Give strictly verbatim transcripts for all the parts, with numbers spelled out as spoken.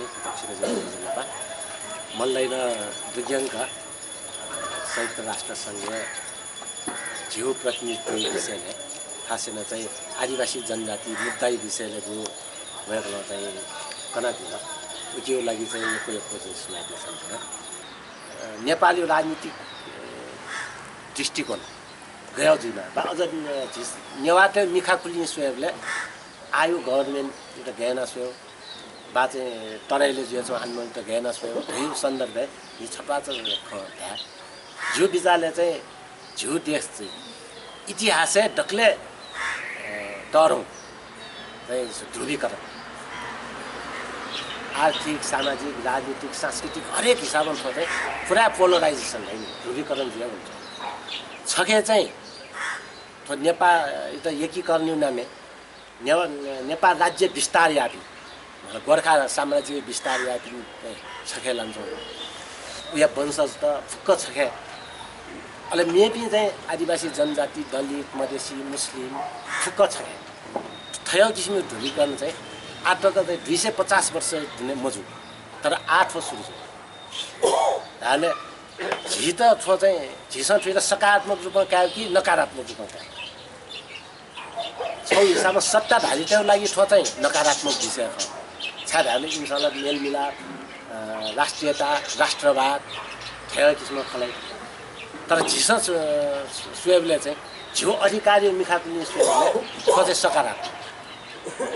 दक्षिण जिल्ला नेपाल मल्लैन दुग्यंक संयुक्त राष्ट्र संघ झिउ प्रतिनिधित्व विषयले खास याना चाहिँ आदिवासी जनजाति मुद्दाया विषयले गु वय्कलं चाहिँ कनादिल। उकिया लागि चाहिँ यक्व यक्व जिं सुनाइ देछानादिल। अ, नेपालया राजनीतिक, अ, दृष्टिकोण गय् जुइमा बा अझ, अ, झी नेवाःतय् मिखा कुलिं स्वयेबलय् आःया government-यात गय् याना स्वयेगु बा चाहिँ तराईले जुयाच्वंगु आन्दोलनयात गय् याना स्वयेगु धइगु सन्दर्भय् जिं छपाचा खँ धाये। जिगु बिचारले चाहिँ झिगु देश चाहिँ इतिहासय् दकलय्, अ, तःधंगु चाहिँ ध्रुवीकरण। आर्थिक, सामाजिक, राजनीतिक, सांस्कृतिक हरेक हिसाबं थ्व चाहिँ पुरा polarization है नि, ध्रुवीकरण जुया वंगु छ। छखे चाहिँ थ्व नेपाल, इत एकीकरणया नामय् ने-, नेपाल राज्य विस्तार याःपिं, मतलब, गोर्खा साम्राज्य विस्तार याःपिं चाहिँ छखे लानाच्वंगु। उया वंशज त फुक्क छखे। अले मेपिं चाहिँ आदिवासी जनजाति, दलित, मधेसी, मुस्लिम फुक्क छखे। थ्व किसिमया ध्रुवीकरण चाहिँ आः तक चाहिँ दुई सय पचास वर्ष दुने मजू, तर आः थ्व सुरु जुल। धाःले झीत थ्व चाहिँ, झीसं थुइत सकारात्मक रूपमा काये कि नकारात्मक रूपमा काये? छगू हिसाबमा सत्ताधारीतय् लागि थ्व चाहिँ नकारात्मक विषय खः। छाय् धाःबलय् इमिसं ला मेलमिलाप, अ, राष्ट्रियता, राष्ट्रवाद, थ्व किसिमं खलय्। तर झीसं सु-, स्वयेबलय् चाहिँ झीगु अधिकारया मिखा कुलिं स्वयेबलय् थ्व चाहिँ सकारात्मक।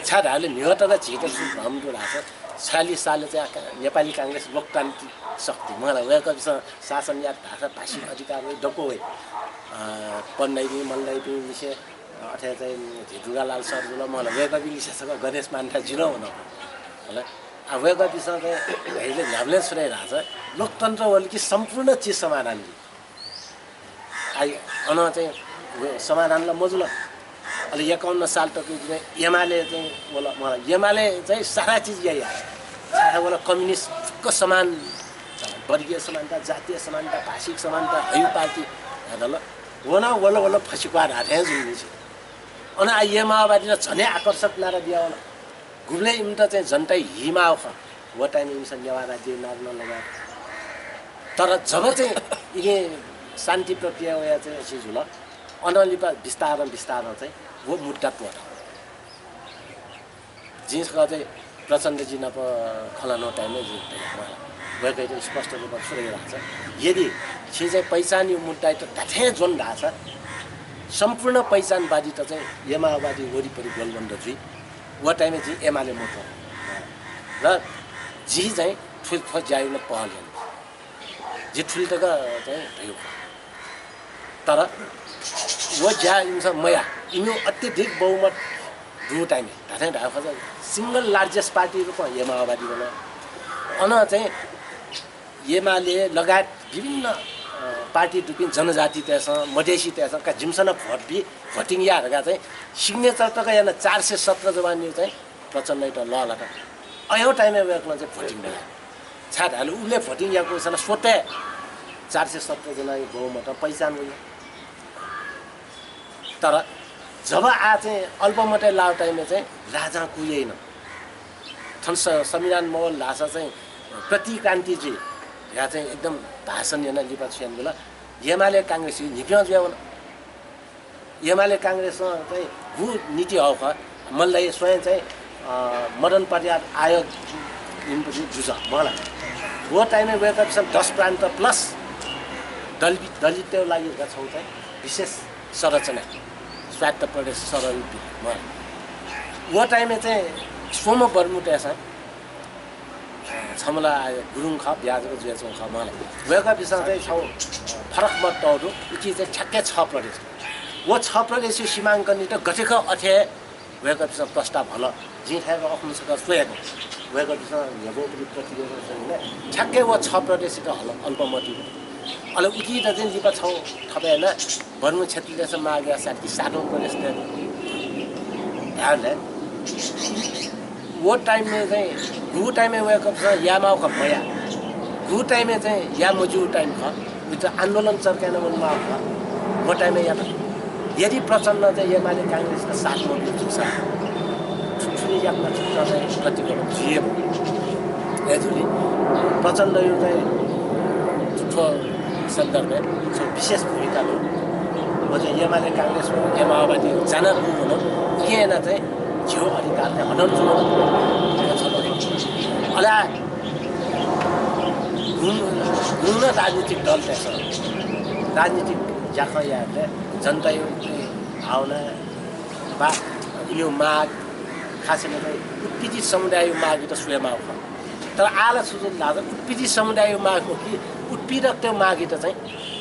छाय् धाःबलय् म्हिगः तक झीत छु भ्रम दु धाःसा, छयालिस सालय् चाहिँ का-, नेपाली कांग्रेस लोकतान्त्रिक शक्ति, मला, वय्कःपिंसं शासन यात धाःसा भाषिक अधिकार वइ, दक्व वइ। अ, पन्नाइपिं, मल्लाइपिं लिसे, अ, अथे चाहिँ झी दुर्गालाल सर जुल, मला, वय्कःपिं लिसे छकः गणेश मान दाइ जि नं वन। हला, आ, वय्कःपिंसं चाहिँ धैर्यले न्ह्याबलें छु धाइ धाःसा, लोकतन्त्र वल कि सम्पूर्ण चिज समाधान जुइ। आइ, अन चाहिँ व समाधान ला मजुल। अले एकाउन्न साल तक चाहिँ एमाले चाहिँ वल, मला, एमाले चाहिँ सारा चिज याइ। छाय् वल, कम्युनिस्ट फुक्क समान, वर्गीय समानता, जातीय समानता, भाषिक समानता, हयु पार्टी धाल। व नं वल, वल फसिक्वाः धाःथें जुल नि। अन आ, ए माओवादीं झन हे आकर्षक नारा बिया वल। गुबलें इमित चाहिँ जनताया हि माःगु खः, व time-य् इमिसं नेवाः राज्य नारा नं लगात। तर जब चाहिँ इगे शान्ति प्रक्रिया वया चाहिँ अथे जुल, अनं लिपा बिस्तारं बिस्तारं चाहिँ व मुद्दा त्वःत। जिं छकः चाहिँ प्रचण्डजी नाप खँ ल्हानागु time-य् जिं धया, वय्कःयात स्पष्ट रूपमा छु धया धाःसा, यदि छिं चाहिँ पहिचानया मुद्दायात धात्थें ज्वन धाःसा, सम्पूर्ण पहिचानवादीत चाहिँ ए माओवादी वरिपरि गोलबन्द जुइ। व time-य् जिं एमाले मत्वः। र जिं चाहिँ थ्व, थ्व ज्या याना पहल याना। जिं थुलि तक चाहिँ धयागु। तर व ज्या इमिसं मयाः। इमिगु अत्यधिक बहुमत दुगु time-य् धात्थें धायेगु खःसा single largest party रूपं ए माओवादी वल। अन चाहिँ एमाले लगायत विभिन्न, अ, पार्टी दुपिं जनजातितय्सं, मधेसीतय्सं का जिमिसं नं vote बी, voting या धकाः चाहिँ signature तक यानाः चार सय सत्र जवानया चाहिँ प्रचण्डयात लःल्हात। अय् time-य् वय्कलं चाहिँ voting नयाः। छाय् धाःसा उबलय् voting याकूसां स्वतः चार सय सत्र जनाया बहुमतं पहिचान वइ। तर जब आ चाहिँ अल्पमतय् लाःगु time-य् चाहिँ राजां कु याइन। थन स-, संविधान मवल धाःसा चाहिँ प्रतिक्रान्ति जुइ धयाः चाहिँ एकदम भाषण यानाः लिपा छु यानादिल। एमाले कांग्रेस न्हिप्यं जुया वन। एमाले कांग्रेसं चाहिँ गु नीति हःगु खः, मल्ल दाइ स्वयं चाहिँ, अ, मदन पर्याप्त आयोग इमिपट्टि जुजुं मला। व time-य् वय्कःपिंसं दस प्रान्त plus दलि-, दलितय् लागि छगू चाहिँ विशेष संरचना, स्वायत्त प्रदेश सरह रुपी मला। व time-य् चाहिँ स्वम्ह बर्मुतय्सं छम्ह ला गुरुङ खः, बिहा जक जुयाच्वंगु खः, मला। वय्कःपिंसं चाहिँ छगू फरक मत तःगु दु, उकी चाहिँ ठ्याक्कै छ प्रदेश। व छ प्रदेशया सीमाङ्कनयात गथे खः अथे वय्कःपिंसं प्रस्ताव हल। जिं थ्व अखुन्हु छकः स्वयागु। वय्कःपिंसं न्ह्यब्वःपिं प्रतिवेदन स्वयागु। ठ्याक्कै व छ प्रदेशयात हल, अल्पमतयात। अले उकियात चाहिँ लिपा छगू थप यानाः बर्मु क्षेत्रदेशं माग याःसा कि सातौं प्रदेश दयेगु। धाःसा व time-य् चाहिँ गु time-य् वय्कःपिंसं यायेमाःगु खः मयाः, गु time-य् चाहिँ याये मज्यूगु time खः, उइत आन्दोलन चर्का याना वनेमाःगु खः, व time-य् यात। यदि प्रचण्डं चाहिँ एमाले कांग्रेसयात साथ मबिल जूसा थुलि याकनं छुट्टा चाहिँ प्रतिक्रिया जुइ हे मखु। अय्‌जूगुलिं प्रचण्डया चाहिँ थ्व सन्दर्भय् छगू विशेष भूमिका दु। व चाहिँ एमाले कांग्रेस व माओवादी जाना गुंगुन उकिं यानाः चाहिँ झीगु अधिकार चाहिँ हनन जुल। अले आ गुंगुन राजनीतिक दलतय्‌सं, राजनीतिक ज्याखँ यायेबलय् जनताया भावना वा इमिगु माग, खास यानाः चाहिँ उत्पीडित समुदायया मागयात स्वयेमाःगु खः। तर आः ला छु जुल धाःसा उत्पीडित समुदायया माग मखु कि उत्पीडकतय् मागयात चाहिँ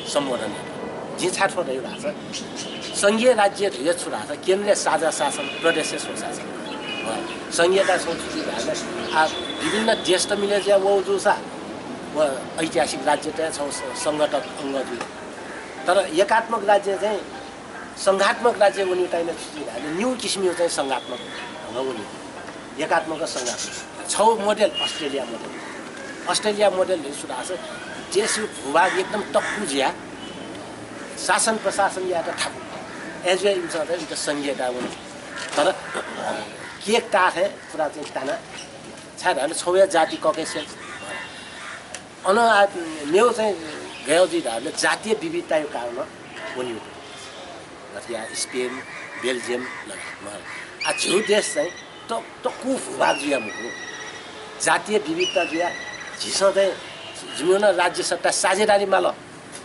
सम्बोधन यात। जिं छाय् थ्व धयागु धाःसा संघीय राज्य धयागु छु धाःसा केन्द्रया साझा शासन, प्रदेशया स्वशासन। अ, संघीयता छगू छु जुइ धाःसा आ विभिन्न देशत मिले जुयाः वःगु जूसा व ऐतिहासिक राज्यतय् छगू स-, संघत अंग जुइ। तर एकात्मक राज्य चाहिँ संघात्मक राज्य वनीगु time-य् छु जुइ धाःसा निगू किसिमया चाहिँ संघात्मक ढंग वनी। एकात्मक, संघात्मक। छगू model Australia model। Australia model धइगु छु धाःसा देशया भूभाग एकदम तक्कु जुयाः शासन प्रशासन यायेत थाकु। अय्‌जुयाः इमिसं चाहिँ इमित संघीयता वनी। तर केक ताः थें पुरा चाहिँ ताना। छाय् धाःसा छगू हे जाति ककैसेल। अन आ, मेगु चाहिँ गय् जुइ धाःबलय् जातीय विविधताया कारणं वनीगु। गथे याः स्पेन, बेल्जियम लगायत। आ झीगु देश चाहिँ त-, तक्कु भूभाग जुयाः मखु। जातीय विविधता जुयाः झीसं चाहिँ जिमिगु नं राज्य सत्ता साझेदारी माल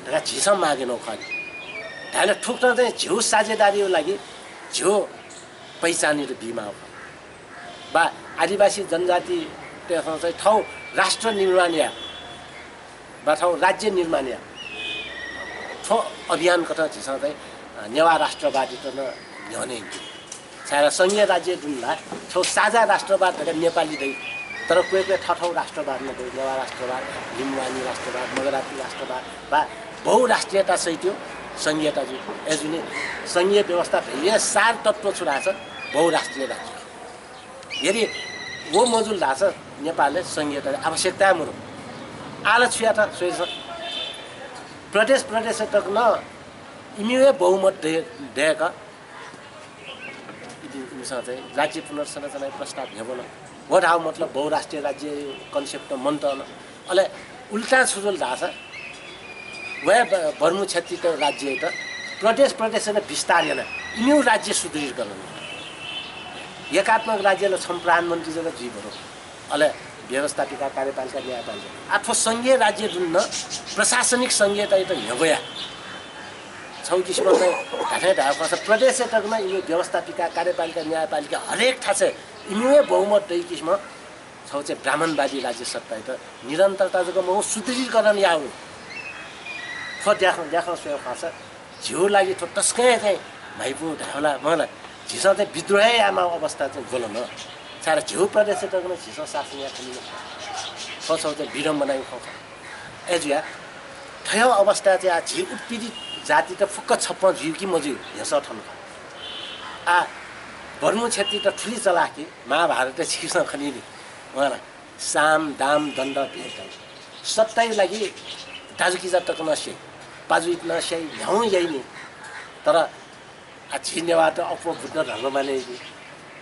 धकाः झीसं माग यानागु खः नि। धाःबलय् थुकथं चाहिँ झीगु साझेदारीया लागि झीगु पहिचानयात बीमाःगु खः। वा आदिवासी जनजातितय्‌सं चाहिँ थःगु राष्ट्र निर्माण याः वा थःगु राज्य निर्माण याः थ्व अभियान कथं झीसं चाहिँ, अ, नेवाः राष्ट्रवादयात नं न्ह्यःने यंकी। छाय् धाःसा संघीय राज्य दुने ला छगू साझा राष्ट्रवाद धकाः नेपाली दइ। तर क्वय् क्वय् थःथःगु राष्ट्रवाद नं दइ। नेवाः राष्ट्रवाद, लिम्बुवानी राष्ट्रवाद, मगराती राष्ट्रवाद वा बहुराष्ट्रियता सहितया संघीयता जुइ। अय्‌जूगुलिं संघीय व्यवस्था धइगु सार तत्त्व छु धाःसा बहुराष्ट्रिय राज्य। यदि व मजुल धाःसा नेपालय् संघीयताया आवश्यकता हे मरु। आः ला छु यात स्वयादिसँ। प्रदेश प्रदेशय् तक नं इमिगु हे बहुमत दय्-, दय्‌क इमि-, इमिसं चाहिँ राज्य पुनर्संरचनाया प्रस्ताव न्ह्यब्वन। व धाःगु मतलब बहुराष्ट्रिय राज्य concept मन्त अन। अले उल्टा छु जुल धाःसा, वया ब-, बर्मु क्षेत्रीत राज्ययात प्रदेश प्रदेशय् नं विस्तार यानाः इमिगु राज्य सुदृढीकरण। एकात्मक राज्य ला छम्ह प्रधानमन्त्री जक जुइ बरु। अले व्यवस्थापिका, कार्यपालिका, न्यायपालिका। आ थ्व संघीय राज्य दुने नं प्रशासनिक संघीयतायात न्ह्यब्वयाः छगू किसिमं चाहिँ धात्थें धायेगु खःसा प्रदेशय् तक नं इमिगु व्यवस्थापिका, कार्यपालिका, न्यायपालिका हरेक थासय् इमिगु हे बहुमत दइगु किसिमं छगू चाहिँ ब्राह्मणवादी राज्य सत्तायात निरन्तरता जक मखु, सुदृढीकरण याःगु। थ्व ज्याखँ, ज्याखँ स्वयेगु खःसा झीगु लागि थ्व तसकं हे चाहिँ म्हाइपु धायेगु ला, मखु ला, झीसं चाहिँ विद्रोह हे यायेमाःगु अवस्था चाहिँ ग्वल न। छाय् धाःसा झीगु प्रदेशय् तक नं झीसं शासन याये फुनि मखु। थ्व छगू चाहिँ विडम्बनाया खँ खः। अय्‌जुयाः थ्व अवस्थाय् चाहिँ आः झी उत्पीडित जातित फुक्क छप्पँ जुइ कि मजुइ न्ह्यसः थन खः। आः बर्मु क्षेत्रीत थुलि चलाः कि महाभारतय् छिकपिन्सं खनी नि, मखु ला, साम, दाम, दण्ड, भेद धाइ। सत्ताया लागि दाजुकिजा तक नं स्याइ, पाजुइत नं स्याइ, न्ह्यागुं याइ नि। तर आः झी नेवाःत अप्वः बुद्ध धर्म मानय् याइ कि,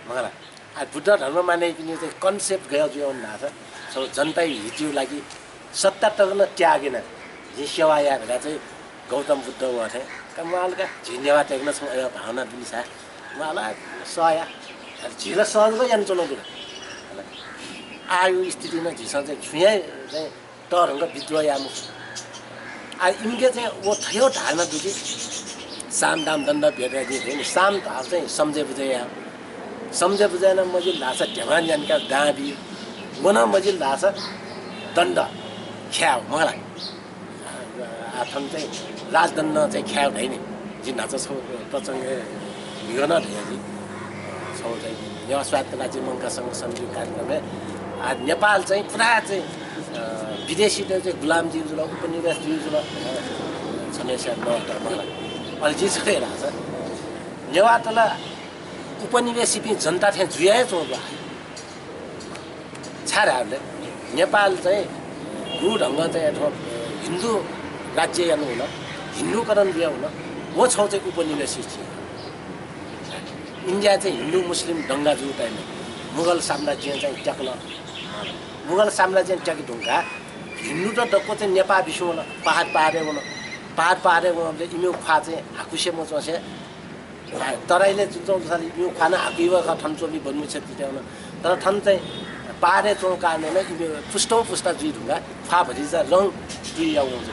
मखु ला। आः बुद्ध धर्म मानय् याइपिनि चाहिँ concept गय् जुयावन धाःसा, छगू जनताया हितया लागि सत्ता तक नं त्याग यानाः जिं सेवा याये धकाः चाहिँ गौतम बुद्ध वःथें का म्वाल का। झी नेवाःतय्‌के नं छुं अय् भावना दुनि सा म्वाल सह या। झी ला सह जक यानाच्वनागु दु। आःया स्थिति नं झीसं चाहिँ छुं हे चाहिँ तःधंक विद्रोह याये मखु। आः इमिके चाहिँ व थ्व धारणा दु कि साम, दाम, दण्ड, भेद याइ नि। साम धाःगु चाहिँ सम्झे बुझे याये। सम्झे बुझे याना मजिल धाःसा ध्यबा यानाः दां बी। व नं मजिल धाःसा दण्ड ख्याये, मखु ला। आः थन चाहिँ राजदण्ड चाहिँ ख्याये धाइ नि। जिं न्हाचः छगू प्रसंग म्हिगः नं धयागु नि। छगू चाहिँ नेवाः स्वायत्त राज्य मंकाः संघ समिति कार्यक्रमय् आः नेपाल चाहिँ पुरा चाहिँ, अ, विदेशीत चाहिँ गुलाम जुइ जुल, उपनिवेश जुइ जुल, अ, छम्हेसिया नवात, मखु ला। अले जिं छु धया धाःसा नेवाःत ला उपनिवेशीपिं जनता थें जुया हे च्वंगु दु। छाय् धाःबलय् नेपाल चाहिँ गुगु ढंगं चाहिँ थ्व हिन्दू राज्य यानागु हुल, हिन्दूकरण जुयागु हुल, व छगू चाहिँ उपनिवेशी चिज। इन्डिया चाहिँ हिन्दू मुस्लिम दंगा जूगु time-य् मुगल साम्राज्यं चाहिँ त्याकल। मुगल साम्राज्यं त्याके धुंकाः हिन्दूत दक्व चाहिँ नेपाः बिस्युं वन, पहाड पहाडय् वन। पहाड पहाडय् वंबलय् इमिगु ख्वाः चाहिँ हाकुसे मच्वंसे, आ, तराईले जुन चाहिँ जूसां इमिगु ख्वाः नं हाकुइ वः खः, थन च्वंपिं बर्मू क्षेत्रीतय् वन। तर थन चाहिँ पहाडय् च्वंगु कारणं नं इमि पुस्तं पुस्ता जुइ धुंकाः ख्वाः भतिचा रं तुइ याः वं जक।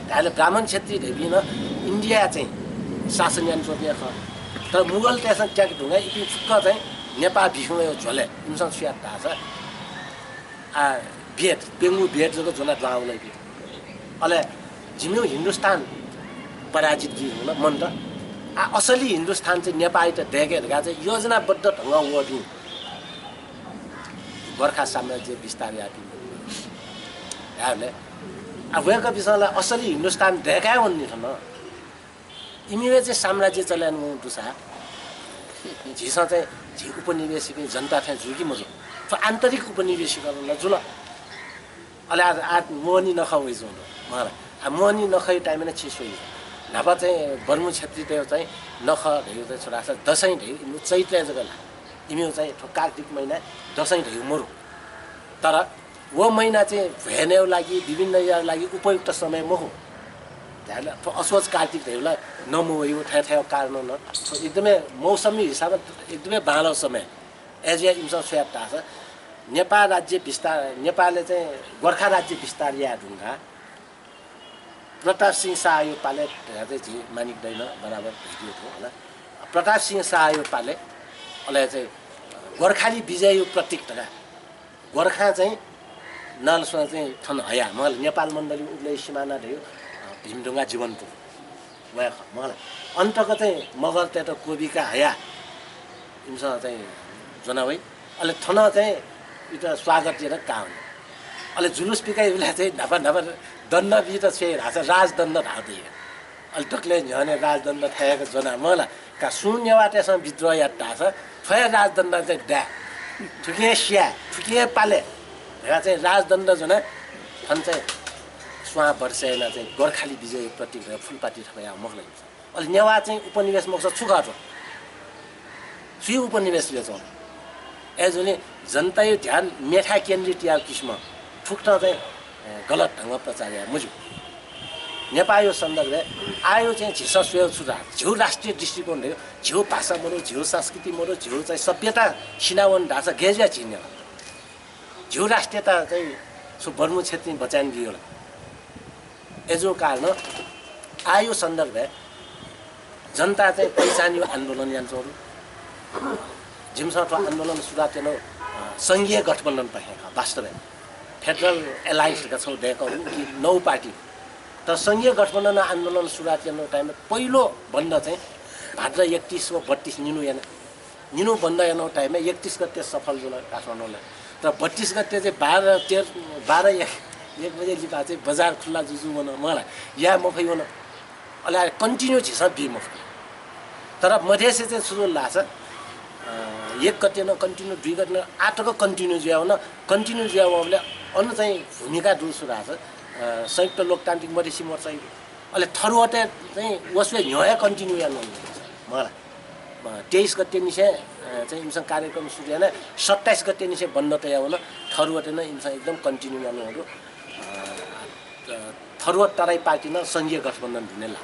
धायेबलय् ब्राह्मण क्षेत्री धइपिं नं इन्डियाय् चाहिँ शासन यानाच्वंपिं खः। तर मुगलतय्सं त्याके धुंकाः इपिं फुक्क चाहिँ नेपाः बिस्युं वयेगु झ्वलय् इमिसं छु यात धाःसा, आ, बेट, प्यंगू बेट जक ज्वनाः दुहां वल इपिं। अले जिमिगु हिन्दुस्तान पराजित जुइ धुंकल मन्त। आ, असली हिन्दुस्तान चाहिँ नेपाःयात दय्के धकाः चाहिँ योजनाबद्ध ढंगं वःपिं गोर्खा साम्राज्य विस्तार याःपिं। धायेबलय्, आ, वय्कःपिन्सं ला असली हिन्दुस्तान दय्काः वन नि थन। इमिगु चाहिँ साम्राज्य चले यानावं दुसा झीसं चाहिँ झी उपनिवेशिक जनता थें जुइ कि मजू? थ्व आन्तरिक उपनिवेशीकरण ला जुल। अले आ, आ मोहनी नखः वइच्वं दु। मखु ला? आ मोहनी नखःया time-य् नं छिं स्वइ। न्हापा चाहिँ बर्मू क्षेत्रीतय् चाहिँ नखः धइगु चाहिँ छु धाःसा दसैँ धइगु इमिगु चैत्रय् जक ला। इमिगु चाहिँ थ्व कार्तिक महिना दसैँ धइगु मरु। तर व महिना चाहिँ भ्वय् नयेगु लागि, विभिन्न यागु लागि उपयुक्त समय मखु। धायेबलय् थ्व असोज कार्तिक धइगु ला नमवइगु थथे थथे कारणं नं थ्व एकदमै मौसमी हिसाबं एकदमै बांलाःगु समय। अय्जुयाः इमिसं छु यात धाःसा नेपाः राज्य विस्तार, नेपालय् चाहिँ गोर्खा राज्य विस्तार याये धुंकाः प्रताप सिंह शाहया पालय् धयाः चाहिँ झी मानिक दाइनं बराबर धयादीगु दु होला। प्रताप सिंह शाहया पालय् अले चाहिँ गोर्खाली विजयया प्रतीक धकाः गोर्खां चाहिँ नलस्वां चाहिँ थन हया, मखु ला, नेपाल मण्डली उबलय् सिमाना धइगु, अ, भीमढुङ्गा जीवनपुर वया खः, मखु ला। अन तक चाहिँ मगरतय्त क्वबिका हया इमिसं चाहिँ ज्वना वइ। अले थन चाहिँ इत स्वागत याना का हुने। अले जुलुस पिकाइ बेला चाहिँ न्हापा न्हापा दण्ड बीत छ्वये धाःसा राजदण्ड धाः दइ। अले दकलय् न्ह्यःने राजदण्ड थाय्‌क ज्वना, मखु ला। का सुं नेवाःतय्सं विद्रोह यात धाःसा थ्व हे राजदण्ड चाहिँ दाये। थुकिं हे स्याये, थुकिं हे पाले धकाः चाहिँ राजदण्ड ज्वना थन चाहिँ स्वां वर्ष याना चाहिँ गोर्खाली विजय प्रतीक धकाः फुलपाती थपया, मखु ला। अले नेवाः चाहिँ उपनिवेश मखुसा छु खः थ्व? सुया उपनिवेश जुयाच्वं? अय्जुलिं जनताया ध्यान मेथाय् केन्द्रित यायेगु किसिमं थुकथं चाहिँ, ए, गलत ढंगं प्रचार याये मज्यू। नेपाःया सन्दर्भय् आःया चाहिँ झीसं स्वयेगु छु धाःसा झीगु राष्ट्रिय दृष्टिकोण धइगु, झीगु भाषा मरु, झीगु संस्कृति मरु, झीगु चाहिँ सभ्यता सिनावन धाःसा गय् जुया झी नेवाः? झीगु राष्ट्रियता चाहिँ छु बर्मू क्षेत्रीं बचय् याना बियो ला? अय्जुं कारणं आःया सन्दर्भय् जनता चाहिँ पहिचानया आन्दोलन यानाच्वं दु। जिमिसं थ्व आन्दोलन सुरुवात यानागु, अ, संघीय गठबन्धनपाखें खः वास्तवय्। Federal Alliance धकाः छगू दय्कः दु, उकी नौ पार्टी। तर संघीय गठबन्धन आन्दोलन सुरुवात यानागु time-य् पहिलो बन्द चाहिँ भाद्र एकतिस व बत्तिस निन्हु याना। निन्हु बन्द यानागु time-य् एकतिस गते सफल जुल काठमाडौंलय्। तर बत्तिस गते चाहिँ बाह्र, तेह्र, बाह्र, एक, एक बजे लिपा चाहिँ बजार खुल्ला जुजु वन, मखु ला, याये मफइ वन। अले आः continue झीसं बी मफुत। तर मध्यसे चाहिँ छु जुल धाःसा, अ, एक गते नं continue, दुई गते नं आः तक continue जुया वन। Continue जुया वंबलय् अन चाहिँ भूमिका दु छु धाःसा, अ, संयुक्त लोकतान्त्रिक मधेसी मोर्चा, अले थरुवातय् चाहिँ व स्वयां न्ह्यः हे continue यानावन, मखु ला। अ, तेइस गते निसें, अ, चाहिँ इमिसं कार्यक्रम सुरु याना, सत्ताइस गते निसें बन्द तया वन। थरुवातय् नं इमिसं एकदम continue यानावन दु। अ, अ, थरुवात तराई पार्टी नं संघीय गठबन्धन दुने ला।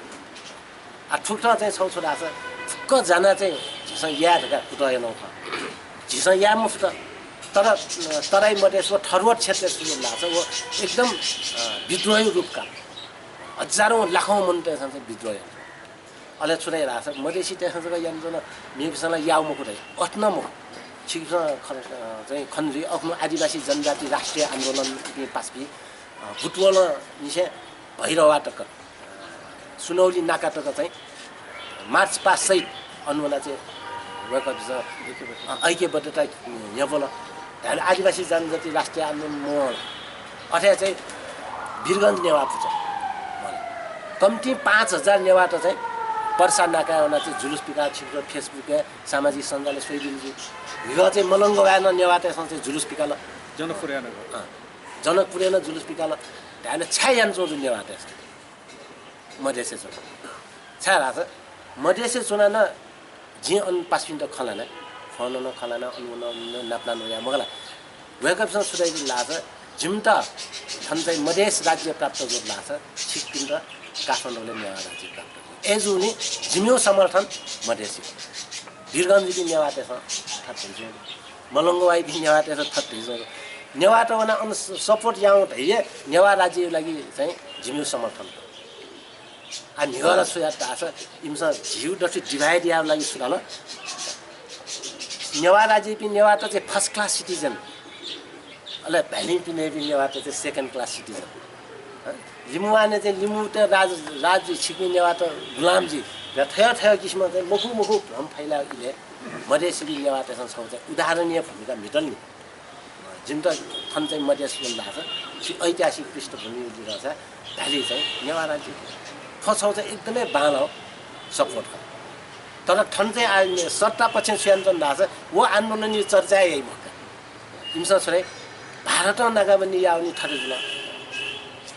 आ, थुकथं चाहिँ छगू छु धाःसा फुक्क जाना चाहिँ झीसं याये धकाः कुतः यानागु खः। झीसं याये मफुत। तर, अ, तराई मधेस व थरुवात क्षेत्रय् छु जुल धाःसा व एकदम, अ, विद्रोहया रूप काल। हजारौं लाखौं मनूतय्सं चाहिँ विद्रोह यात। अले छु धाइ धाःसा मधेसीतय्सं जक यानाच्वन, मेपिन्सं ला याउ मखु धाइ। अथे नं मखु। छिकपिन्सं खन, अ, चाहिँ खने जुइ, अखुनु आदिवासी जनजाति राष्ट्रिय आन्दोलन इपिं पासापिं, अ, बुटवलंनिसें भैरवा तक, अ, सुनौली नाका तक चाहिँ march past सहित अन वना चाहिँ वय्कःपिन्सं, अ, ऐक्यबद्धता न्ह्यब्वल। धायेबलय् आदिवासी जनजाति राष्ट्रिय आन्दोलन मवल। अथे चाहिँ वीरगंज नेवाः पुचः। कम्तिं पाँच हजार नेवाःत चाहिँ पर्सा नाकाय् वना चाहिँ जुलुस पिकाः, छिकपिन्सं Facebook-य्, सामाजिक सञ्जालय् स्वयाबिल जुइ। म्हिगः चाहिँ मलंगवाय् नं नेवाःतय्सं चाहिँ जुलुस पिकाल। जनकपुरय् नं। अँ, जनकपुरय् नं जुलुस पिकाल। धायेबलय् छाय् यानाच्वं जू नेवाःतय्सं? मधेसय् च्वना। छाय् धाःसा मधेसय् च्वना नं जिं अन पासापिन्त खँ ल्हाना, फोनं नं खँ ल्हाना, अन वन, अन वन, नापलान वया, मखु ला। वय्‌कःपिन्सं छु धयादिल धाःसा, जिमित थन चाहिँ मधेस राज्य प्राप्त जुल धाःसा छिकपिन्त काठमाडौंलय् नेवाः राज्य प्राप्त जुल। अय्‌जूगुलिं जिमिगु समर्थन मधेसीगु। वीरगञ्जपिं नेवाःतय्‌सं थथे धयादिल, मलंगवाइपिं नेवाःतय्‌सं थथे धयादिल। नेवाःत वनाः अन स-, support याःगु धइगु नेवाः राज्यया लागि चाहिँ जिमिगु समर्थन। आ, म्हिगः ला छु यात धाःसा, इमिसं झीगु दथुइ divide यायेगु लागि छु धाल? नेवाः राज्यपिं नेवाःत चाहिँ first class citizen, अले भ्यालिङपिं नेवाःत चाहिँ second class citizen। हँ? लिम्बुवानय् चाहिँ लिम्बुत राज-, राज जुइ, छिकपिं नेवाःत गुलाम जुइ। थय् थय् किसिमं चाहिँ मखु मखु भ्रम फैलाः इलय् मधेसीपिं नेवाःतय्‌सं छगू चाहिँ उदाहरणीय भूमिका म्हितल नि। जिमित थन चाहिँ मधेस जुल धाःसा, थ्व ऐतिहासिक पृष्ठभूमि जुल धाःसा, धालि चाहिँ नेवाः राज्य। थ्व छगू चाहिँ एकदमै बांलाःगु support खः। तर थन चाहिँ आ, सत्ता पक्षं छु यानाच्वन धाःसा, व आन्दोलनया चर्चा हे याइ मखु का। इमिसं छु धाइ, भारतं नाकाबन्दी याःगुलिं थथे जुल।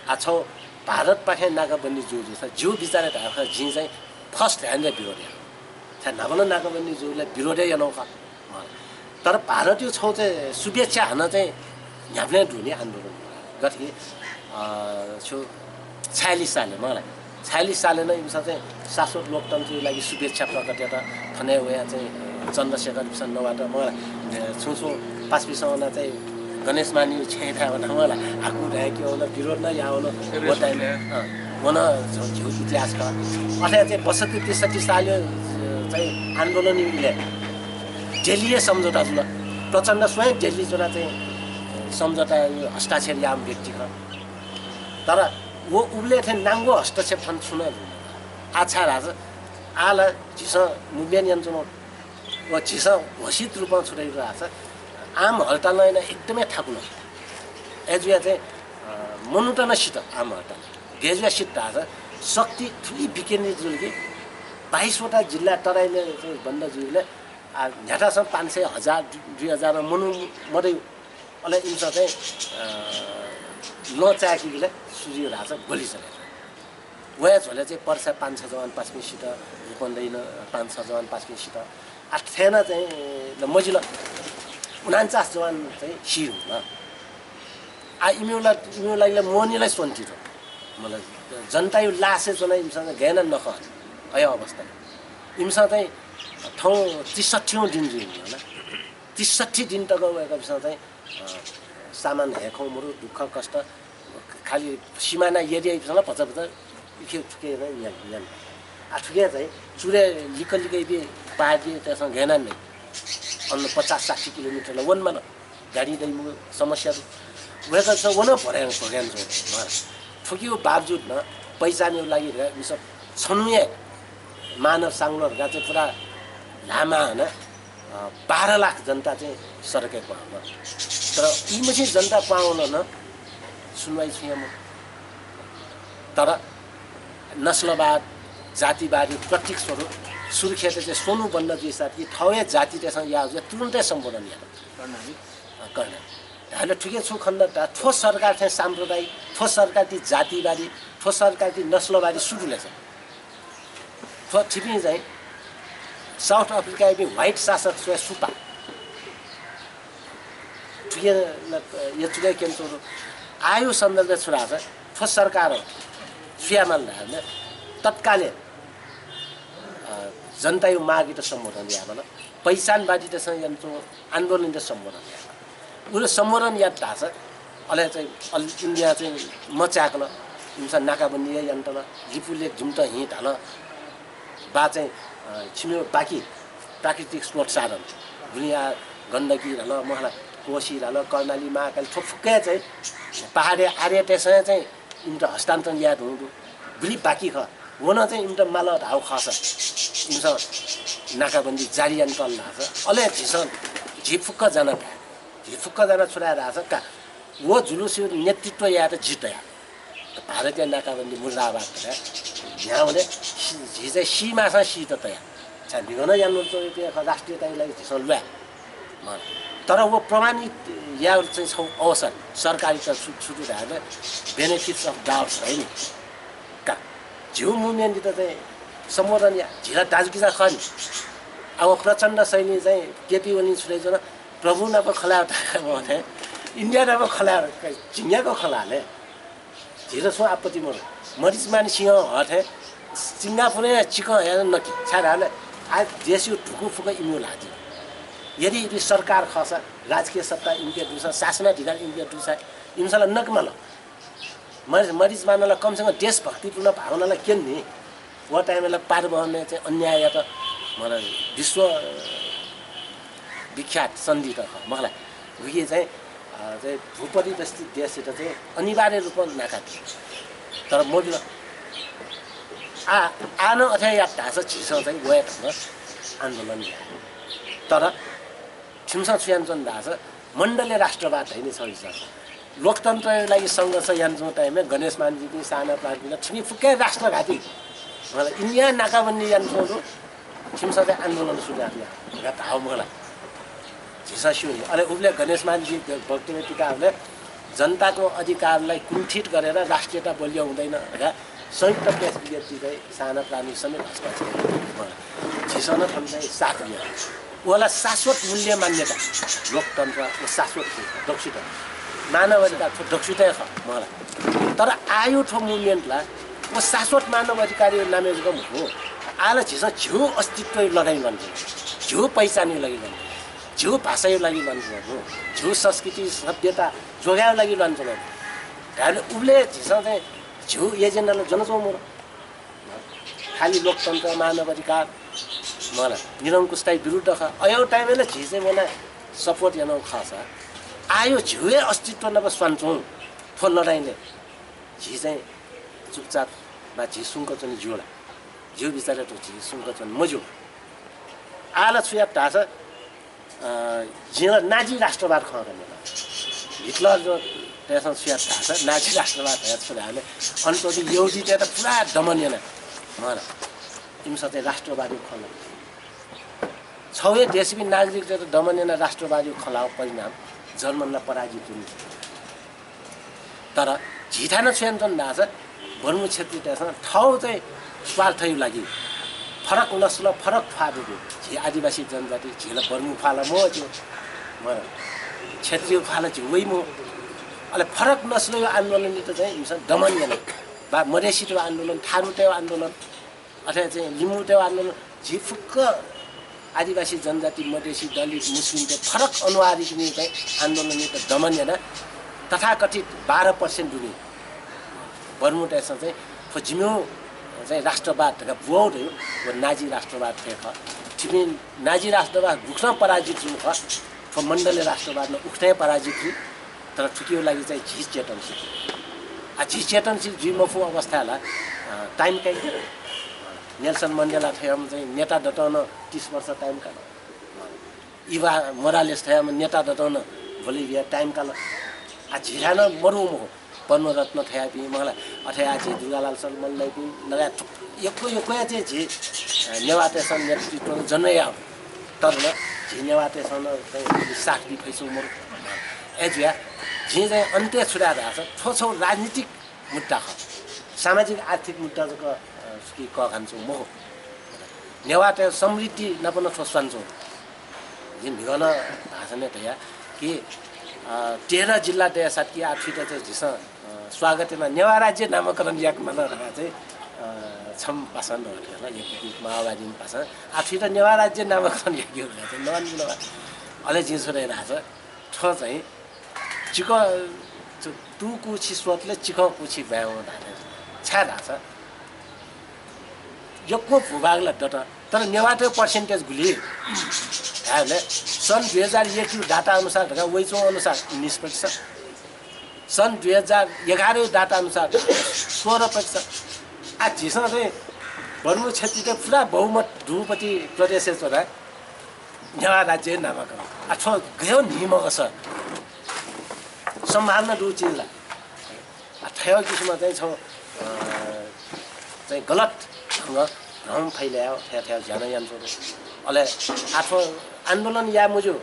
आ, छगू भारतपाखें नाकाबन्दी जूगु जूसा, जिगु विचारय् धायेगु खः, जिं चाहिँ first hand-य् विरोध याये। छाय् न्हापा नं नाकाबन्दी जूगुलिं विरोध हे यानागु खः। तर भारतया छगू चाहिँ शुभेच्छा हानं चाहिँ न्ह्याबलें दु नि आन्दोलन। गथे कि, अ, छु छयालिस सालय् मला, छयालिस सालय् नं इमिसं चाहिँ शाश्वत लोकतन्त्रया लागि शुभेच्छा प्रकट यात। थन हे वया चाहिँ चन्द्रशेखर इमिसं नवात मला। छुं छुं पासापिंसं वनाः चाहिँ गणेशमानया छेँय् थाय् वनाः मला हाकु धाय्‌के वन, विरोध नं याः वन। व time, अँ, व नं झ-, झ्यू इतिहास खः। अथे चाहिँ बैसठ्ठी त्रिसठ्ठी सालय्, अ, चाहिँ आन्दोलन इलय् दिल्लीय् सम्झौता जुल। प्रचण्ड स्वयं दिल्ली च्वनाः चाहिँ, अ, सम्झौता हस्ताक्षर याःम्ह व्यक्ति खः। तर व उबलय् थें नांगु हस्तक्षेप थन छुं नं जुल। आः छाय् धाःसा, आः ला झीसं movement यानाच्वनागु व झीसं घोषित रूपं छु धाइ धाःसा आम हडताल यानाः एकदमै थाकुल। अय्‌जुया चाहिँ, अ, मनूत नं सित आम हडताल। गय्‌जुया सित धाःसा शक्ति थुलि विकेन्द्रित जुल कि बाइसवटा जिल्ला तराईमा चाहिँ बन्द जुइबलय्, आ, न्ह्याथासं पाँच सय, हजार, दुई हजार मनू मदइ। अले इमिसं चाहिँ, अ, लँ चाय्‌कीबलय् छु जुइ धाःसा गोली चले। वया झ्वलय् चाहिँ पर्सा पाँच छ जवान पासापिं सित, रूपन्देही नं पाँच छ जवान पासापिं सित। आ, थथे यानाः चाहिँ ल मजिल, उनान्चास जवान चाहिँ सी हुल। आ, इमिगु ला, इमिगु लागि ला मोहनी ला स्वन्ति दु। मतलब, जनताया लासय् च्वनाः इमिसं गय् यानाः नखः अय् अवस्था। इमिसं चाहिँ थौं त्रिसठ्ठीगु दिन जुइ नि होला। त्रिसठ्ठी दिन तक वय्‌कःपिन्सं चाहिँ, अ, सामान हये खँ मरु, दुःख कष्ट, खालि सिमाना एरियाइपिन्सं ला भचा भचा इखे थुखे नं न्यान, न्यान। आ, थुखे चाहिँ चुरे लिक्क लिक्क इपिं पहाडीतय्‌सं गय् यानाः नइ। अन पचास साठी किलोमिटर ला वनेमाल। गाडी दइमखु, समस्या दु। वय्‌कःपिन्सं व नं भोगे याना, भोगे यानाच्वन। थुकिया बावजुद नं पहिचानया लागि धकाः इमिसं छन्हु हे मानव साङ्लो धकाः चाहिँ पुरा ल्हामा हानं, अ, बाह्र लाख जनता चाहिँ सडकय् क्वहां वल। तर इमिसं जनता क्वहां वल नं सुनवाई छुं याये मखु। तर नस्लवाद, जातिवादी प्रतीक स्वरूप सुर्खेतय् चाहिँ स्वन्हु बन्द जुइसाथ कि थःगु हे जातितय्‌सं याः जुया तुरुन्तै सम्बोधन यात। कर्णाली। अ, कर्णाली। धाःसा थुके छु खँ दु धाःसा थ्व सरकार चाहिँ साम्प्रदायिक, थ्व सरकार ति जातिवादी, थ्व सरकार ति नस्लवादी सु दु ले चाहिँ। थ्व थिपिं चाहिँ South Africa-या white शासक स्वया सुपा। थुके न, यचुके क्यन च्वंगु। आःया सन्दर्भय् छु धाःसा थ्व सरकारं छु यायेमाल धाःसा तत्कालय्, अ, जनताया मागयात सम्बोधन यायेमाल। पहिचानवादीतय्‌सं यानाच्वंगु आन्दोलनयात सम्बोधन यायेमाल। उलि सम्बोधन यात धाःसा अले चाहिँ All India चाहिँ मचाय्‌कल। इमिसं नाकाबन्दी हे यानातल। लिपू लेक जिमित हिं धाल। बा चाहिँ, अ, छिमिगु बाकी प्राकृतिक स्रोत साधन, गुलिं आः गण्डकी धाल, मखु ला, कोशी धाल, कर्णाली, महाकाली, थ्व फुक्क हे चाहिँ पहाडे आर्यतय्‌सं चाहिँ इमित हस्तान्तरण याये धुंकूगु, गुलि बाकी खः, व नं चाहिँ इमित माल धाःगु खःसा इमिसं नाकाबन्दी जारी यानातल धाःसा अले झीसं, झी फुक्क जानाः धाये, झी फुक्क जानाः छु धाये धाःसा का, व जुलुसया नेतृत्व यायेत जि तयार। भारतीय नाकाबन्दी मुर्दाबाद धकाः न्ह्याबलें सि-, झी चाहिँ सीमासं सीत तयार। छाय् म्हिगः नं यानाच्वंपिं खः, राष्ट्रियताया लागि झीसं ल्वाये। तर व प्रमाणित यायेगु चाहिँ छगू अवसर सरकारयात छु, छु दु धाःसा benefits of doubt है नि। का, झीगु movement-यात चाहिँ सम्बोधन या, झी ला दाजुकिजा खः नि। अब प्रचण्ड शैलीं चाहिँ केपी ओलीं छु धयाच्वन, प्रभु नाप खँ ल्हाये धकाः वःथें इन्डिया नाप खँ ल्हाये, झिंन्यागु खँ ल्हाये ले। झीत छुं आपत्ति मदु। मरिचमान सिंह हःथें सिंगापुरय् चिकं हयाः नकी। छाय् धाःसा आ देशया धुकु फुक्क इमिगु ल्हाः जुइ। यदि इमि सरकार खःसा, राजकीय सत्ता इमिके दुसा, शासनाधिकार इमिके दुसा, इमिसं ला नके माल। मरि-, मरिचमानला कम से कम देशभक्तिपूर्ण भावना ला क्यनी। व time-य् ला पाटबहनय् चाहिँ अन्याय यात, मतलब, विश्व विख्यात सन्धि त खः, मखु ला। उकी चाहिँ, अ, चाहिँ भूपरिवेष्टित देशयात चाहिँ अनिवार्य रूपमा नाकादी। तर मजुल। आ, आः नं अथे यात धाःसा झीसं चाहिँ वये धुन आन्दोलन याये। तर छिमिसं छु यानाच्वन धाःसा मण्डलीय राष्ट्रवाद धइगु छ हिजो। लोकतन्त्रया लागि संघर्ष यानाच्वंगु time-य् गणेशमानजीपिं, शाहनवाज प्राणपिं थुपिं फुक्क राष्ट्रघाती। मतलब, इन्डिया नाकाबन्दी यानाच्वंगु दु, छिमिसं चाहिँ आन्दोलन सुरु यात धकाः धाःगु मखु ला। झीसं स्यू नि। अले उबलय् गणेशमानजी वक्तव्य पिकाःबलय् जनताको अधिकारलाई कुण्ठित गरेर राष्ट्रियता बलियो हुँदैन धकाः संयुक्त प्रेस विज्ञप्ति चाहिँ शाहनवाज प्राणपिं समेत हस्ताक्षर गर्नुभयो। झीसं नं थन चाहिँ साथ दिया। व ला शाश्वत मूल्य मान्यता, लोकतन्त्र व शाश्वत दक्षता, मानव अधिकार थ्व दक्षता खः मखु ला। तर आःयागु थ्व movement ला व शाश्वत मानव अधिकारया नामय् जक मखु। आः ला झीसं झीगु अस्तित्वया लडाइँ लनाच्वना, झीगु पहिचानया लागि लनाच्वना, झीगु भाषाया लागि लनाच्वना, झीगु संस्कृति सभ्यता जोगायेगु लागि लनाच्वना। धायेबलय् उबलय् झीसं चाहिँ झीगु agenda ला ज्वनाच्वंगु मखु। खालि लोकतन्त्र, मानव अधिकार, मखु ला, निरंकुशताया विरुद्ध खः। अय् time-य् ला झी चाहिँ वनाः support यानागु खःसा, आःयागु झीगु हे अस्तित्व नाप स्वानाच्वंगु थ्व लडाइँलय् झी चाहिँ चुपचाप वा झी सुंक च्वने ज्यू ला? झीगु विचारय् त झी सुंक च्वने मज्यू। आः ला छु यात धाःसा, अ, जिं ला नाजी राष्ट्रवाद खँ धयागु। हिटलरतय्सं छु यात धाःसा नाजी राष्ट्रवाद धयाः छु धाःबलय् अन च्वंपिं यहूदीतय्त पुरा दमन याना, मखु ला, इमिसं चाहिँ राष्ट्रवादी खँ ल्हात। छगू हे देशपिं नागरिकतय्त दमन यानाः राष्ट्रवादी खँ ल्हाःगु परिणाम जर्मनला पराजित जुल। तर झीथाय् नं छु यानाच्वन धाःसा बर्मू क्षेत्रीतय्सं थःगु चाहिँ स्वार्थया लागि फरक नस्ल, फरक ख्वाः दुगु। झी आदिवासी जनजाति, झी ला बर्मू ख्वाः ला मवःगु, मखु ला, क्षेत्रीय ख्वाः ला झी वइ मखु। अले फरक नस्लया आन्दोलनयात चाहिँ इमिसं दमन याना। वा मधेसीतय् आन्दोलन, थारूतय् आन्दोलन, अथे चाहिँ लिम्बूतय् आन्दोलन, झी फुक्क आदिवासी जनजाति, मधेसी, दलित, मुस्लिमतय् फरक अनुहारीपिनि चाहिँ आन्दोलनयात दमन याना तथाकथित बाह्र percent दुने बर्मूतय्सं चाहिँ थ्व जिमिगु चाहिँ राष्ट्रवाद धकाः ब्वःगु धइगु व नाजी राष्ट्रवाद थें खः। छिपिं नाजी राष्ट्रवाद गुकथं पराजित जुल खः, थ्व मण्डलीय राष्ट्रवाद नं उकथं पराजित जुइ। तर थुकिया लागि चाहिँ झी चेतनशील। आ, झी चेतनशील जुइ मफु अवस्थाय् ला, अ, time काइ। नेल्सन मण्डेला थें चाहिँ नेता दतं नं तीस वर्ष time काल। इभा मोरालेस थें नेता दतं नं बोलिभिया time काल। आ, झीथाय् नं मरु मखु। पद्मरत्न थेंपिं, मखु ला, अथे आ झी दुर्गालाल शर्मलपिं लगायत थुक-, यक्व यक्वया चाहिँ झी, अ, नेवाःतय्सं नेतृत्व जन्म याः। तर नं झी नेवाःतय्सं नं चाहिँ साथ बी फइच्वंगु मरु। अय्जुया झी चाहिँ अन्त्य छु धाये धाःसा थ्व छगू राजनीतिक मुद्दा खः। सामाजिक आर्थिक मुद्दा जक, अ, सुकी कःघानाच्वंगु मखु। नेवाःतय् समृद्धि नाप नं थ्व स्वानाच्वंगु। जिं म्हिगः नं भाषणय् धया कि, अ, तेह्र जिल्ला दयेसाथं कि आः थुइत चाहिँ झीसं, अ, स्वागत याना नेवाः राज्य नामकरण याके माल धकाः चाहिँ, अ, छम्ह पासां नं धया, एकीकृत माओवादीम्ह पासां। आः थुइत नेवाः राज्य नामकरण याके धकाः चाहिँ नवान जुल। अले जिं छु धया धाःसा थ्व चाहिँ चिकं, तु-, तुं कुछि स्वतले चिकं कुछि बाय्वं धाःथें। छाय् धाःसा यक्व भूभाग ला दत, तर नेवाःतय् percentage गुलि धायेबलय् सन् दुई हजार एकया data अनुसार धकाः वइच्वंगु अनुसार उन्नीस प्रतिशत, सन् दुई हजार एघारया data अनुसार सोह्र प्रतिशत। आ, झीसं चाहिँ बर्मू क्षेत्रीतय् पुरा बहुमत दुगुपति प्रदेशय् च्वनाः नेवाः राज्य नामाकरण। आ, थ्व गय् न्हिमगस सम्भावना दुगु चिज ला? आ, थ्व किसिमं चाहिँ छगू, अ, चाहिँ गलत ढंगं भ्रम फैलायेगु, थ्व, थ्व ज्या नं यानाच्वंगु। अले आः थ्व आन्दोलन याये मज्यू,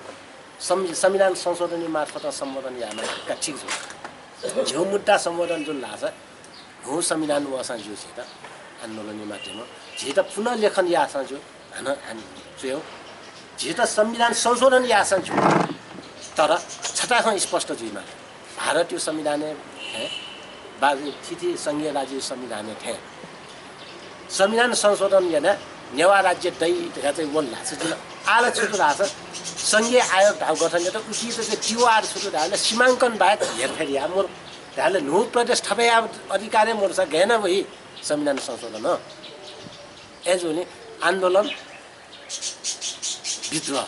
सं-, संविधान संशोधन मार्फत सम्बोधन यायेमाः का, ठीक जुल। झीगु मुद्दा सम्बोधन जुल धाःसा न्हू संविधान वःसां ज्यू, झीत आन्दोलनया माध्यमं, झीत पुनर्लेखन याःसां ज्यू, हानं हानं च्वयेगु, झीत संविधान संशोधन याःसां ज्यू, तर छ छता खँ स्पष्ट जुइमाः। भारतीय संविधानय् थें, बा थीथी संघीय राज्य संविधानय् थें संविधान संशोधन यानाः नेवाः राज्य दइ धकाः चाहिँ वल धाःसा जिं आः ला छु धाःसा संघीय आयोग धाःगु गठन यात, उकी चाहिँ टिओआर छु धाःसा सीमाङ्कन बाहेक हेरफेर याये मरु धाःसा न्हू प्रदेश थप याये अधिकार हे मरुसा गय् याना वइ संविधान संशोधन। अय्‌जूगुलिं आन्दोलन, विद्रोह,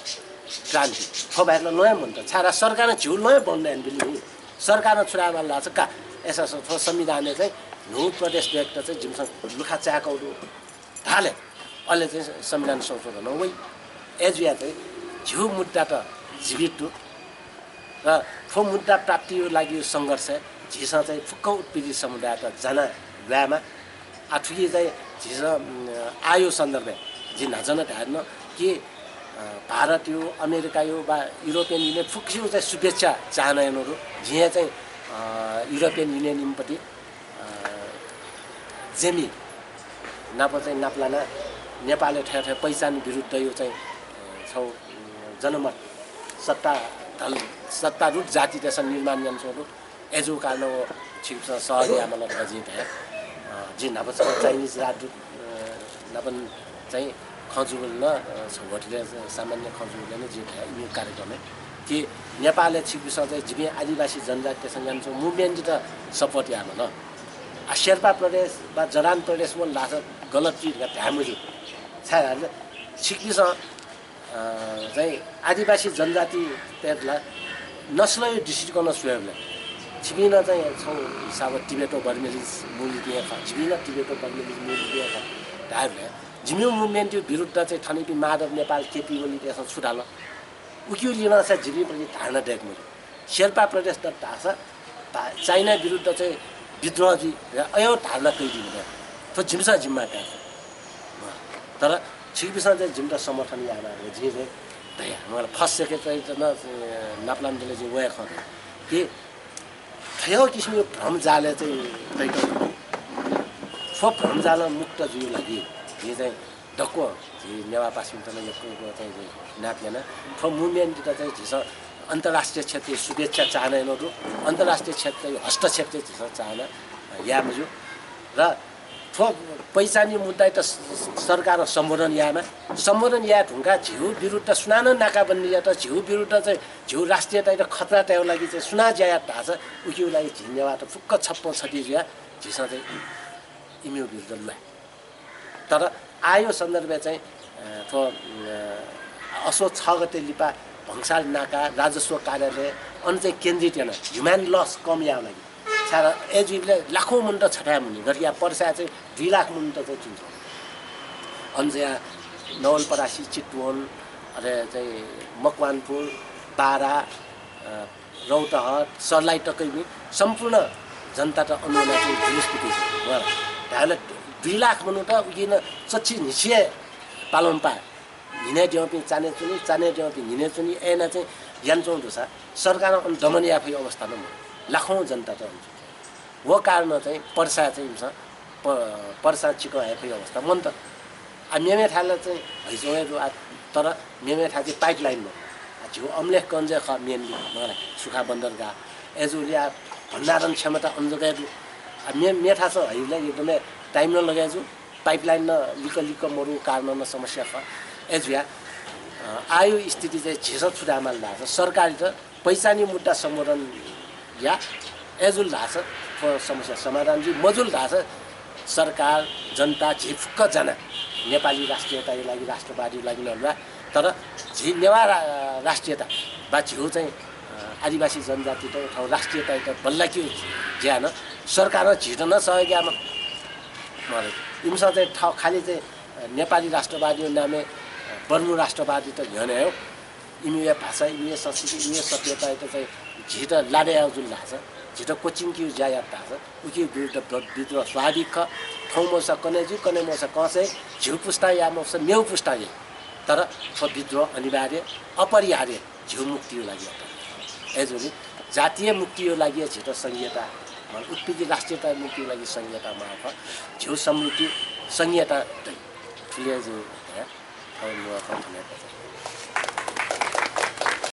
क्रान्ति थ्व बाहेक ला नं मन्त। छाय्‌धाःसा सरकारं झीगु नं बन्द यानाबिल नि। सरकारं छु धायेमाल धाःसा का, अय्‌सा थ्व संविधानय् चाहिँ न्हू प्रदेश दयेकेत चाहिँ जिमिसं लुखा चाय्‌कागु दु धाःले अले चाहिँ संविधान संशोधन वइ। अय्‌जुया चाहिँ झीगु मुद्दात जीवित दु। र थ्व मुद्दा प्राप्तिया लागि संघर्षय् झीसं चाहिँ फुक्क उत्पीडित समुदायत जाना ल्वायेमा। आ, थुकी चाहिँ झीसं, उम्, आःया सन्दर्भय् जिं न्हाचः नं धायेधुन कि, अ, भारतया, अमेरिकाया वा युरोपियन युनियन फुक्कसिया चाहिँ शुभेच्छा चाहना यानागु दु। जिं हे चाहिँ, अ, युरोपियन युनियनयापट्टि, अ, जेमी नाप चाहिँ नापलाना नेपालय् थथे थथे पहिचान विरुद्धया चाहिँ, अ, छगू, उम्, जनमत सत्ता धल-, सत्तारूढ जातितय्‌सं निर्माण यानाच्वंगु दु। अय्‌जूगु कारणं व छिकपिन्सं सहज यायेमाल धकाः जिं धाये। अ, जिं न्हापा छकः चाइनिज राजदूत, अ, नाप चाहिँ खँ जूगुलिं नं, अ, छ होटलय् सामान्य खँ जूगुलिं नं जिं धाये इमिगु कार्यक्रमय् कि नेपालय् छिकपिन्सं चाहिँ जिपिं आदिवासी जनजातितय्‌सं यानाच्वंगु movement-यात support यायेमाल। आ, शेर्पा प्रदेश वा जरान प्रदेश वल धाःसा गलत जुइ धकाः धाये मज्यू। छाय्‌धाःसा छिकपिन्सं अ, चाहिँ आदिवासी जनजातितय्‌त ला नस्लया दृष्टिकोणं स्वयेबलय् छिपिं नं चाहिँ छगू हिसाबं Tibeto-Burmese मूलया हे खः, जिपिं नं Tibeto-Burmese मूलया हे खः धायेबलय् जिमिगु movement-या विरुद्ध चाहिँ थनयापिं माधव नेपाल, केपी ओलीतय्‌सं छु धाल, उकिया लिनासा जिपिं प्रति धारणा दयेके मज्यू। शेर्पा प्रदेश दत धाःसा भा-, चाइना विरुद्ध चाहिँ विद्रोह जुइ, अय् धारणा कयादीगु दु। थ्व जिमिसं जिम्मा काये। तर छिकपिन्सं चाहिँ जिमित समर्थन यायेमाः धकाः जिं चाहिँ धया। मला first secretary त नं, अ, नापलानाबलय् जिं वया खँ धया कि थ्व किसिमया भ्रम जालय् चाहिँ तइक थ्व भ्रम जालं मुक्त जुइगु लागि जिं चाहिँ दक्व झी नेवाःपाखेपिन्त नं यक्व यक्व चाहिँ झी नाप याना। थ्व movement-यात चाहिँ झीसं अन्तर्राष्ट्रिय क्षेत्रय् शुभेच्छा चाहना यानागु दु। अन्तर्राष्ट्रिय क्षेत्रय् हस्तक्षेप चाहिँ झीसं चाहना, अ, याये मज्यू। र थ्व पहिचानया मुद्दायात स-, स-, सरकारं सम्बोधन यायेमा। सम्बोधन याये धुंकाः झीगु विरुद्ध सुनानं नाकाबन्दी यात, झीगु विरुद्ध चाहिँ झीगु राष्ट्रियतायात खतरा तयेगु लागि चाहिँ सुनां ज्या यात धाःसा उकिया लागि झी नेवाःत फुक्क छप्पँ छति जुयाः झीसं चाहिँ इमिगु विरुद्ध ल्वाये। तर आःया सन्दर्भय् चाहिँ, अ, थ्व, अ, असोज छ गते लिपा भन्साल नाका राजस्व कार्यालय अन चाहिँ केन्द्रित याना human loss कम यायेगु लागि। छाय् अय् जुइबलय् लाखौं मनूत छथाय् मुनी, गथे कि पर्साय् चाहिँ दुई लाख मनूत चाहिँ च्वंच्वं। अन चाहिँ नवलपरासी, चितवन, अले चाहिँ मकवानपुर, बारा, अ, रौतहट, सर्लाही तकयापिं सम्पूर्ण जनतात अन वनाः चाहिँ जुलुस पिकयाच्वन। धायेबलय् दुई लाख मनूत उकिं नं चच्छि न्हिच्छि हे पालंपाः। न्हिनय् द्यंपिं चान्हय् च्वनी, चान्हय् द्यंपिं न्हिनय् च्वनी, अय् यानाः चाहिँ यानाच्वंगु दुसा सरकारं अन दमन याये फइगु अवस्था नं मदु। लाखौं जनतात अन च्वंच्वं। व कारणं चाहिँ पर्साय् चाहिँ इमिसं प-, पर्सां चिकं हये फइगु अवस्था मन्त। आ, मेमेथाय् ला चाहिँ हइच्वं हे दु, आ, तर मेमेथाय् चाहिँ pipeline मदु। आ, झीगु अमलेखगञ्जय् खः mainly, मला, सुखा बन्दरगाह। अय् जुलिं आ, भण्डारण क्षमता अन जक हे दु। आ, मे-, मेथासं हइबलय् एकदमै time नं लगे जू, pipeline नं लिक्क लिक्क मदुगु कारणं नं समस्या खः। अय् जुया, अ, आःया स्थिति चाहिँ झीसं छु धायेमाल धाःसा सरकारयात पहिचानया मुद्दा सम्बोधन या, अय् जुल धाःसा थ्व समस्या समाधान जुइ, मजुल धाःसा सरकार, जनता, झी फुक्क जानाः नेपाली राष्ट्रियताया लागि, राष्ट्रवादया लागि नं ल्वाये। तर झी नेवाः रा-, राष्ट्रियता वा झीगु चाहिँ, अ, आदिवासी जनजातित थःगु राष्ट्रियतायात बल्लाकेगु ज्याय् नं सरकारं झीत नं सहयोग यायेमाः। मखु, इमिसं चाहिँ थः खालि चाहिँ, अ, नेपाली राष्ट्रवादया नामय्, अ, बर्मू राष्ट्रवादयात न्ह्यःने हे इमिया भाषा, इमिया संस्कृति, इमिया सभ्यतायात चाहिँ झीत लाने याः जुल धाःसा, झीत क्वचिंकेगु ज्या यात धाःसा, उकिया विरुद्ध ब्र-, विद्रोह स्वाभाविक खः। थौं मजुसा कन्हय् जुइ, कन्हय् मजुसा कंसय्, झीगु पुस्तां याये मफुसा मेगु पुस्तां याइ। तर थ्व विद्रोह अनिवार्य, अपरिहार्य, झीगु मुक्तिया लागि अपरिहार्य। अय् जुलिं जातीय मुक्तिया लागि झीत संघीयता, मतलब उत्पीडित राष्ट्रियता मुक्तिया लागि संघीयता माः खः। झीगु समृद्धि संघीयता थुलि हे जुइ।